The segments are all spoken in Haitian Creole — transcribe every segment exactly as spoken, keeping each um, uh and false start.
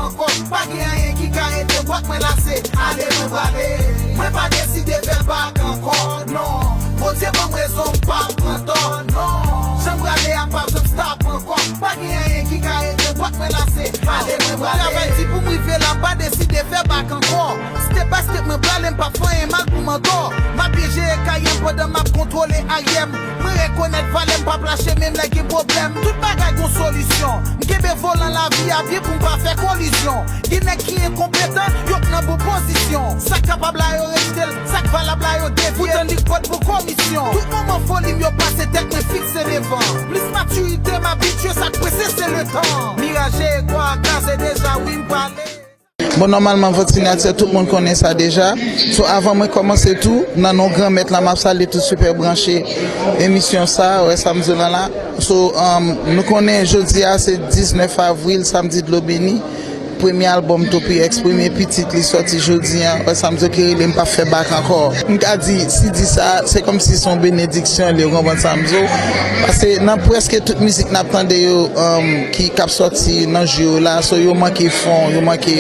Ankò, pa gen anyen ki ka ede bwat mwen lase. Ale mwen prale. Mwen pa deside fè bak ankò, non. Bondye ban m rezon, m pa pran tò, non. Jan m prale a pa janm stop ankò. Pa gen anyen ki ka ede bwat mwen lase. Ale mwen prale. Travay di pou m rive la, m pa deside fè bak ankò. Step by step mwen prale, m p ap fè anyen mal pou m ankò. M ap byen jere kay m pandan m ap kontwole aryè m. Mwen rekonèt valè m, p ap lache menm lè gen pwoblèm. Tout bagay gon solisyon. M kenbe volan lavi a byen pou m pa fè kolizyon. Gen nèg ki enkonpetan, yo k nan bon pozisyon. Sa k kapab la yo rejte l, sa k valab la yo devye l. Poutan li k pot pou komisyon. Tout moman foli m yo pase tèt mwen fikse devan. Plis matirite m abitye, sa k prese se letan. Miraj e egwa kraze deja, wi m prale. Bon, nòmalman, vòt sinyati, tout moun konnen sa deja. So, avan mwen kòmanse tou, nan non Granmèt la, m ap salye tout sipè branche emisyon sa, wè sa m di w la la. So, um, nou konnen jodi a se diznèf avril, samdi dlo beni, premye albòm Topi X, premye pitit li sòti jodi a, wè sa m di w, ki rele M p ap fè bak ankò. M ka di, si di sa, se kòmsi se yon benediksyon li, ou konprann sa m di w? Paske nan prèske tout mizik n ap tande yo, um, ki, k ap sòti nan jou yo la, so yo manke fon, yo manke,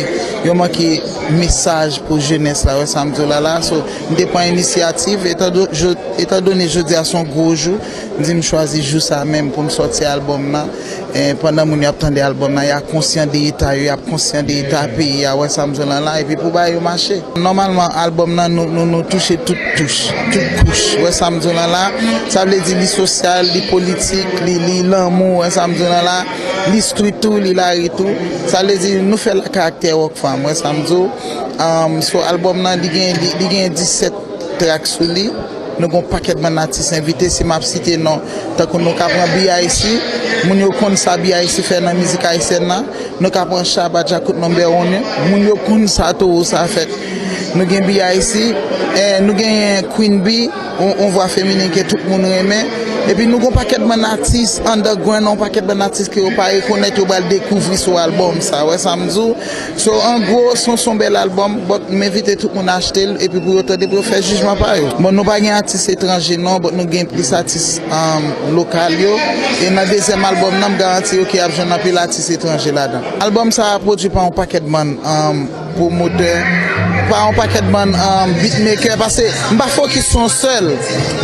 yo manke mesaj pou jenès la, wè sa m di w la la. So, m te pran inisyativ, etan do-, jo-, etan done jodi a se yon gwo jou, m di m chwazi jou sa menm pou m sòti albòm nan. E pandan moun yo ap tande albòm nan, y a konsyan de eta yo, y ap konsyan de eta peyi a, wè sa m di w la la, epi pou bagay yo mache. Nòmalman, albòm nan, nou, nou, nou touche tout touch, tout kouch. Wè sa m di w la la, sa vle di li sosyal, li politik, li, li lanmou, wè sa m di w la la, li street tou, li lari tou. Sa vle di nou fè l ak karaktè Rockfam, wè sa m di w. Um, so, albòm nan, li gen, li, li gen disèt track sou li. Nou gen yon pakèt bann atis envite, si m ap site non, tankou nou ka pran B I C, moun yo konn sa B I C fè nan mizik ayisyèn nan. Nou ka pran Shabba Djakout Number One, moun yo konn sa towo sa fèt. Nou gen B I C, eh, nou genyen Queen Bee, yon, yon vwa feminen ke tout moun renmen. Epi nou gen yon pakèt bann atis underground, yon pakèt bann atis ke yo pa rekonèt, yo pral dekouvri sou albòm sa. Wè sa m di w? So, an gwo, se yon, se yon bèl albòm, but m envite tout moun achte l, epi pou yo tande, pou yo fè jijman pa yo. Bon, nou pa gen atis etranje non, but nou gen plis atis, um, lokal yo. E nan dezyèm albòm nan, m garanti yo ke y ap jwenn anpil atis etranje ladan. Albòm sa a pwodui pa yon pakèt bann, um, pwomotè, pa yon pakèt bann, um, beatmaker, paske m pa fokis sou yon sèl.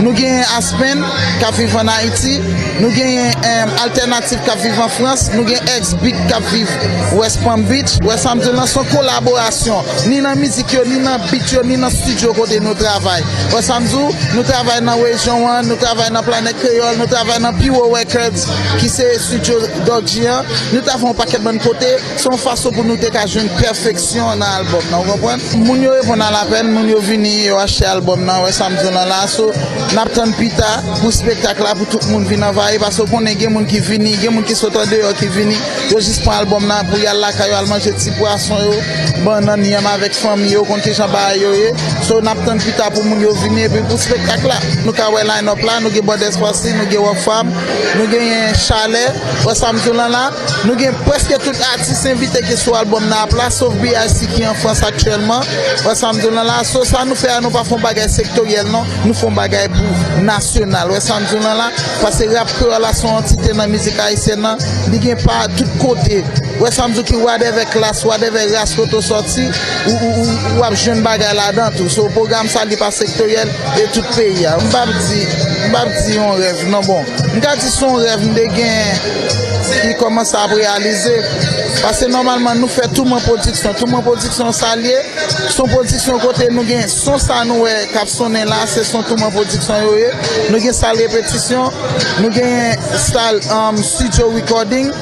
Nou genyen Aspen k ap viv ann Ayiti, nou genyen, um, Altènatif k ap viv an Frans, nou gen X Beat k ap viv West Palm Beach. Wè sa m di w lan, se yon kolaborasyon, ni nan mizik yo, ni nan beat yo, ni nan estidyo kote nou travay. Wè sa m di w, nou travay nan rejyon an, nou travay nan Planèt Kreyòl, nou travay nan Piwo Records, ki se estidyo Doggy an. Nou travay yon pakèt bann kote, se yon fason pou nou te ka jwenn pèfeksyon nan albòm nan, ou konprann? Moun yo reponn a lapèl, moun yo vini, yo achte albòm nan, wè sa m di w lan la. So, n ap tann pita pou spektak la, pou tout moun vin anvayi, paske w konnen gen moun ki vini, gen moun ki sot andeyò ki vini, yo jis pran albòm nan pou y al lakay yo, al manje ti pwason yo, bannann, yanm avèk fanmi yo, konn kijan bagay yo ye. So, n ap tann pita pou moun yo vini, epi pou spektak la, nou ka wè line-up la, nou gen Bòdès Pasi, nou gen Rockfam, nou genyen Chalè, wè sa m di w lan la. Nou gen prèske tout atis envite ki sou albòm nan ap la, sof B I C ki an Frans aktyèlman. Wè sa m di w lan la. So, sa nou fè a, nou pa fè yon bagay sektoryèl non, nou fè yon bagay pou nasyonal. Wè sa m di w lan la. Paske rap kreyòl la se yon antite nan mizik ayisyèn nan. Li gen pa tout kote. Wè sa m di w ki whatever klas, whatever ras kote w sòti, ou, ou, ou, ou ap jwenn bagay ladan tou. So, pwogram sa li pa sektoryèl e tout peyi a. M p ap di, m p ap di yon rèv non, bon. M ka di se yon rèv m te gen ki kòmanse ap reyalize. Paske nòmalman nou fè Touman Pwodiksyon. Touman Pwodiksyon sa l ye, se yon pwodiksyon kote nou gen son sa nou wè k ap sonnen la, se son Touman Pwodiksyon yo ye. Nou gen sal repetisyon, nou gen sal, um, studio recording.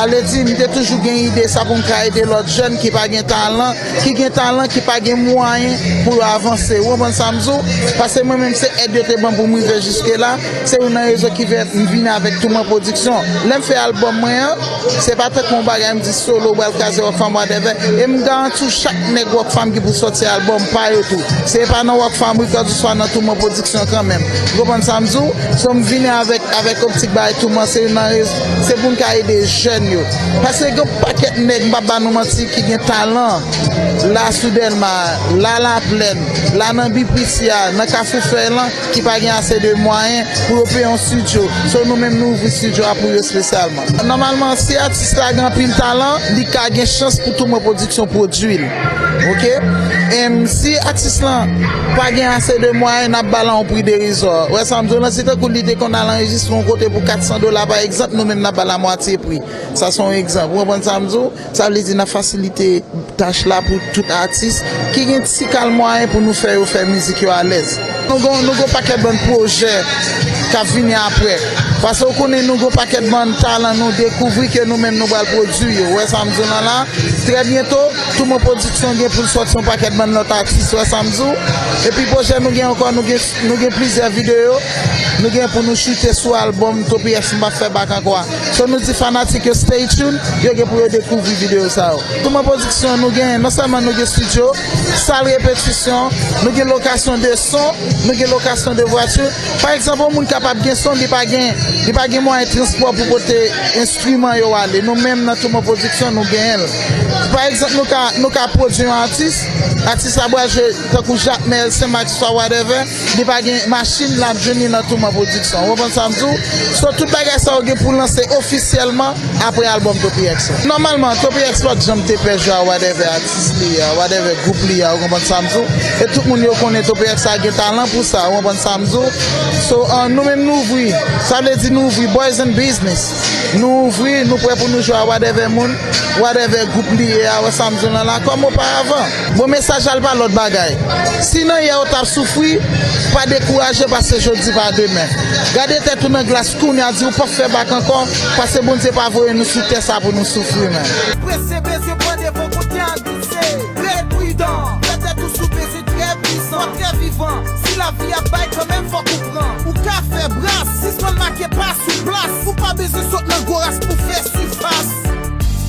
Ale di, m te toujou gen ide sa pou m ka ede lòt jèn ki pa gen talan, ki gen talan, ki pa gen mwayen pou yo avanse. Ou konprann sa m di w? Paske mwen menm se èd yo te ban m pou m rive jiske la. Se youn nan rezon ki fè m vini avèk Touman Pwodiksyon. Lè m fè albòm mwen an, se pa tankou yon bagay m di solo, m pral kraze Rockfam, whatever. E m garanti w chak nèg Rockfam ki pou sòti albòm pa yo tou, se pa nan Rockfam Records oswa nan Touman Pwodiksyon kanmenm. Ou konprann sa m di w? So m vini avèk, avèk optik bagay Touman, se youn nan rez-, se pou n ka ede jèn yo. Paske gen yon pakèt nèg, m p ap ba nou manti, ki gen talan. La sou Dèlma, la Laplèn, la nan B P C a, nan Kafou Fèy lan, ki pa gen ase de mwayen pou yo peye yon estidyo. So, nou menm, nou ouvri estidyo a pou yo espesyalman. Nòmalman, si atis la gen anpil talan, Li ka gen chans pou Toumwen Pwodiksyon pwodui l. Oke? Em, si atis lan pa gen ase de mwayen, n ap ba l a yon pri derizwa. Ou wè sa m di w lan, se tankou li te konn al anrejistre yon kote pou kat san dola, pa egzanp, nou menm n ap ba l a mwatye pri. Sa se yon egzanp. Ou konprann sa m di w? Sa vle di n ap fasilite tach la pou tout atis ki gen ti kal mwayen pou nou fè yo fè mizik yo alèz. Nou gon, nou gon pakèt bann pwojè k ap vini apre. Paske ou konnen nou gon pakèt bann talan nou dekouvri ke nou menm nou pral pwodui yo. Ou wè sa m di w lan la? Trè byento, Toumwen Pwodiksyon gen pou l sòti yon pakèt bann lòt atis, ou wè sa m di w? Epi pwojè nou gen ankò, nou gen, nou gen plizyè videyo, nou gen pou nou choute sou albòm Topi X m p ap fè bak ankò a. So nou di fanatik yo stay tuned, yo gen pou yo dekouvri videyo sa yo. Toumwen Pwodiksyon, nou gen, non sèlman nou gen estidyo, sal repetisyon, nou gen lokasyon de son, nou gen lokasyon de vwati. Pa egzanp, yon moun kapab gen son, li pa gen, li pa gen mwayen transpò pou pote enstriman yo ale. Nou menm nan Toumwen Pwodiksyon, nou genyen l. Pa egzanp, nou ka, nou ka pwodui yon atis, atis la pral jwe tankou Jakmèl, Senmak, swa whatever, li pa gen machin, l ap jwenn li nan Toumwen Pwodiksyon. Ou konprann sa m di w? So, tout bagay sa yo gen pou lanse ofisyèlman apre albòm Topi X lan. Nòmalman, Topi X pa t janm te pè jwe a whatever atis li ye a, whatever gwoup li ye a, ou konprann sa m di w? E tout moun yo konnen Topi X la gen talan pou sa, ou konprann sa m di w? So, uh, nou menm nou ouvri, sa vle di nou ouvri boys and business. Nou ouvri, nou prè pou nou jwe a whatever moun, whatever gwoup li ye a, ou wè sa m di w lan la, kòm oparavan. Bon, mesaj la l pa lòt bagay. Si nan yè ou t ap soufri, pa dekouraje paske jodi pa demen. Gade tèt ou nan glas kounye a, di ou p ap fè bak ankò, paske Bondye pa voye nou sou tè sa pou nou soufri menm. Prese bezwen pran devan kote a glise. Rete pridan, fè tèt ou sou bezwen trè pwisan, trè vivan. Si lavi ap bay kanmenm fòk ou pran. Ou ka fè bras, sispann make pa sou plas. Ou pa bezwen sot nan gwo ras pou fè sifas.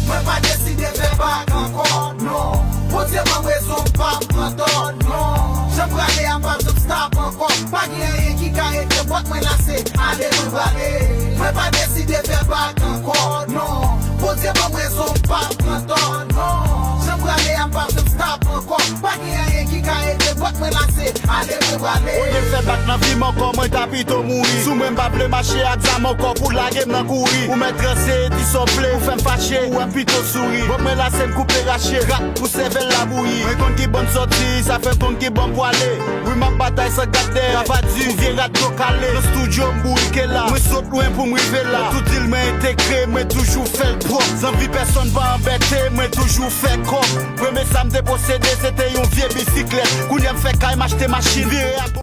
Mwen pa deside fè bak ankò, non. Bondye ban m rezon, m p ap pran tò, non. Jan m prale a, m p ap janm stop ankò. Pa gen anyen ki ka rete bòt mwen la, se ale mwen prale. Mwen pa deside fè bak ankò, non. Bondye ban m rezon, m p ap pran tò, non. Jan m prale a, m p ap janm stop ankò. Pa gen anyen ki ka rete bòt mwen la, se ale mwen prale. Olye m fè bak nan vi m ankò, mwen ta pito mouri. Sou mwen m pa vle mache ak zam ankò pou lage m nan kouri. Ou mèt ranse, di sa w vle, ou fè m fache, ou wè m pito souri. Bòt mwen la se m koupe rache, rat pou sèvèl la bouyi. Mwen konn ki bò m sòti, sa fè m konn ki bò m pwale. Wi, m ap batay san gade, travay di, pou vye rat dlo kale. Nan estidyo m bourike la. Mwen sot lwen pou m rive la. Nan tout dil mwen entegre, mwen toujou fè l pwòp. Zanvi pèsonn pa anbète, mwen toujou fè kòb. Premye sa m te posede, se te yon vye bisiklèt. Kounye a m fè kay, m achte machin, vire a